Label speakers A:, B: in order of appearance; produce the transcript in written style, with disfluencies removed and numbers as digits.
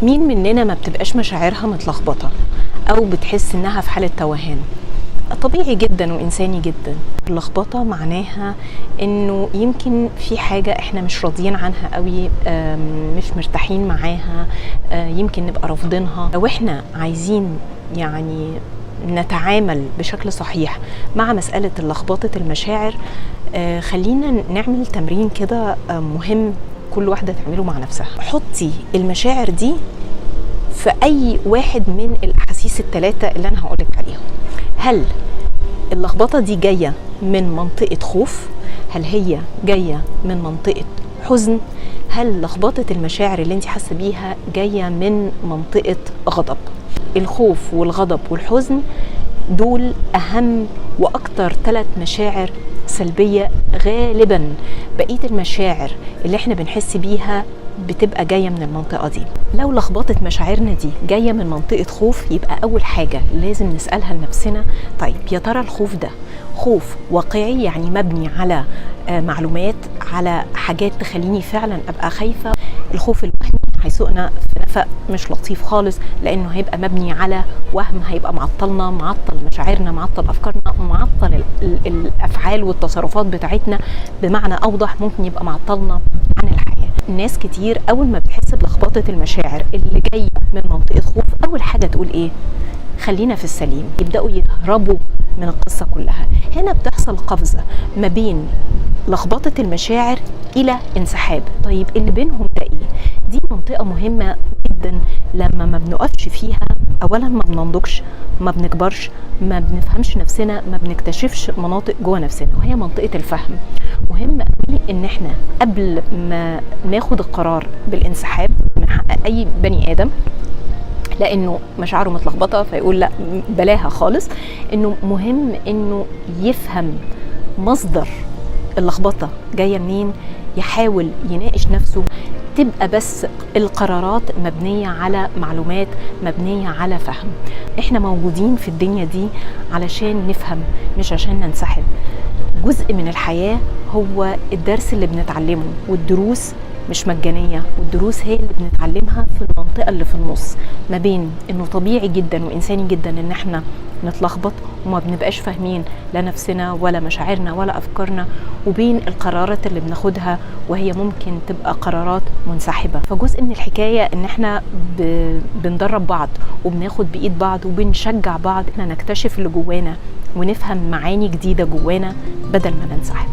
A: مين مننا ما بتبقاش مشاعرها متلخبطة أو بتحس إنها في حالة توهان؟ طبيعي جدا وإنساني جدا. اللخبطة معناها إنه يمكن في حاجة إحنا مش راضيين عنها قوي، مش مرتاحين معاها، يمكن نبقى رافضينها. لو إحنا عايزين يعني نتعامل بشكل صحيح مع مسألة اللخبطة المشاعر، خلينا نعمل تمرين كده مهم كل واحدة تعمله مع نفسها. حطي المشاعر دي في أي واحد من الأحاسيس الثلاثة اللي أنا هقولك عليهم. هل اللخبطة دي جاية من منطقة خوف؟ هل هي جاية من منطقة حزن؟ هل لخبطة المشاعر اللي انت حاسة بيها جاية من منطقة غضب؟ الخوف والغضب والحزن دول أهم وأكتر ثلاث مشاعر سلبية. غالبا بقية المشاعر اللي احنا بنحس بيها بتبقى جاية من المنطقة دي. لو لخبطة مشاعرنا دي جاية من منطقة خوف، يبقى أول حاجة لازم نسألها لنفسنا، طيب يا ترى الخوف ده خوف واقعي، يعني مبني على معلومات، على حاجات تخليني فعلا أبقى خايفة؟ الخوف الوهمي هيسوقنا في نفق مش لطيف خالص، لأنه هيبقى مبني على وهم، هيبقى معطلنا، معطل مشاعرنا، معطل أفكارنا، معطل الأفعال والتصرفات بتاعتنا. بمعنى أوضح ممكن يبقى معطلنا عن الحياة. الناس كتير أول ما بتحس بلخبطة المشاعر اللي جاية من منطقة خوف، أول حاجة تقول إيه؟ خلينا في السليم. يبدأوا يهربوا من القصة كلها. هنا بتحصل قفزة ما بين لخبطة المشاعر إلى انسحاب. طيب اللي بينهم ده إيه؟ دي منطقة مهمة جدا، لما ما بنقفش فيها أولا ما بننضجش، ما بنكبرش، ما بنفهمش نفسنا، ما بنكتشفش مناطق جوه نفسنا، وهي منطقة الفهم. مهم قوي إن احنا قبل ما ناخد القرار بالانسحاب من حق أي بني آدم، لأنه مشاعره متلخبطة فيقول لا بلاها خالص، إنه مهم إنه يفهم مصدر اللخبطة جاية منين، يحاول يناقش نفسه. تبقى بس القرارات مبنية على معلومات، مبنية على فهم. احنا موجودين في الدنيا دي علشان نفهم، مش عشان ننسحب. جزء من الحياة هو الدرس اللي بنتعلمه، والدروس مش مجانية، والدروس هي اللي بنتعلمها في المنطقة اللي في النص ما بين انه طبيعي جدا وانساني جدا ان احنا نتلخبط وما بنبقاش فاهمين لا نفسنا ولا مشاعرنا ولا أفكارنا، وبين القرارات اللي بناخدها وهي ممكن تبقى قرارات منسحبة. فجزء من الحكاية ان احنا بندرب بعض وبناخد بإيد بعض وبنشجع بعض ان نكتشف اللي جوانا ونفهم معاني جديدة جوانا بدل ما ننسحب.